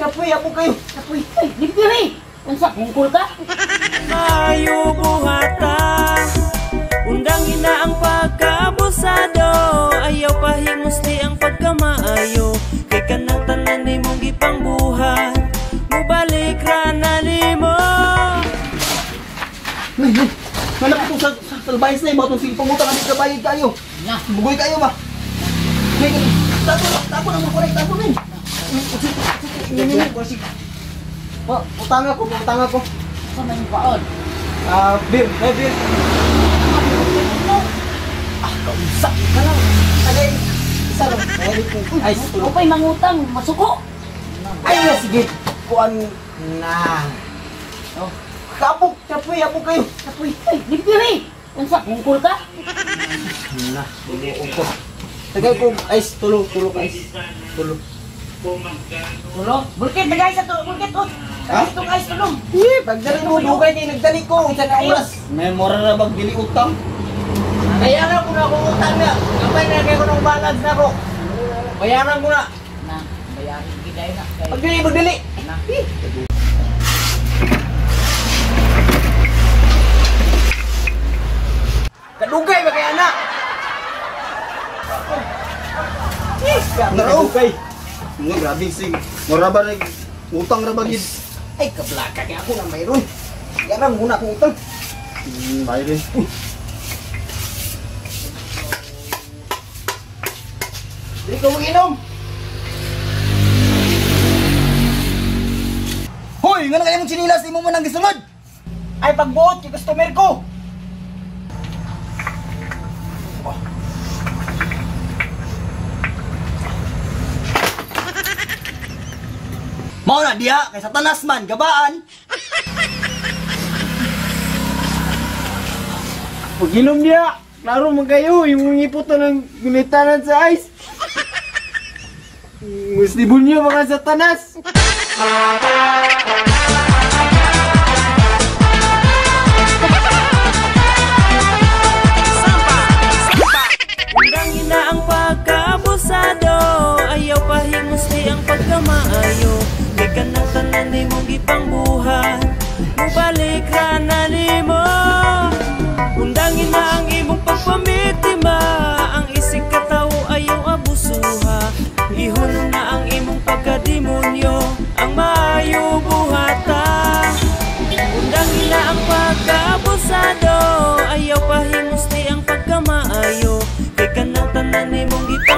Kapoy, abo kayo. Kapoy, ay, limpyo eh. Unsa, mungkol ka? Maayo buhata, undangin na ang pagkaabusado. Ayaw pahimusli ang pagkamaayo. Kay kanang tanan nimong gipangbuhat, mubalik ra na nimo. Nay, nay. Malapit ko sa salbayas na yung mga itong sige pangutang kami kabayad kayo. Na. Bugoy kayo ba? Nay, tapo na, tapo na mga korek, tapo na yun. Utang ako, utang ako. Sa may paon. Ah, beer, may beer. Ah, kaunsa ka lang. Tagay, isa lang. Ay, Upay mangutang, masuko. ay, na, sige. Kuan na. Oh. Kapok, kapoy, abo kayo. Kapoy, ay, limpyo eh. Unsa, mungkol ka? Na, bubuong ko. Tagay ko, ice, tulo, tulo, ice. Tulo. Tulo? Bulkit, tagay sa tulo, bulkit, oh. Ha? Tagay itong ice, tulo. Eh, pagdali mo, dugay kay nagdali ko, isa na oras. May mura na bang dili utang? Bayaran ko na akong utang na. Kapay na kayo ng balance na ko. Bayaran ko na. Na, bayarin giday na. Pagdali, pagdali. Na. Kadugay ba kaya na? Kadugay. Nga grabe sing. Mura ba nag utang ra ba gid? Ay kablaka kay ako na mayroon. Yaran muna akong utang. Mayroon. Di ko mag-inom. Hoy, nga na kayo mong sinilas, di mo man ang gisunod. Ay pagbuot kay customer ko. Mao na diha kay Satanas man gabaan. Pag-inom niya, klaro man kayo, yung ngipot na ng gunitanan sa ice. Muslibon niyo mga Satanas. Undangin na ang pagkaabusado. Ayaw pahimusli ang pagkamaayo. Kay kanang tanan nimong gipangbuhat, mubalik ra na nimo. Undangin na ang imong pagpamitima. Ang isig katawo ayaw abusuha. Ihunong na ang imong pagkademonyo, ang maayo buhata. Undangin na ang pagkaabusado. Ayaw pahimusli ang pagkamaayo. Kay kanang tanan nimong gipangbuhat.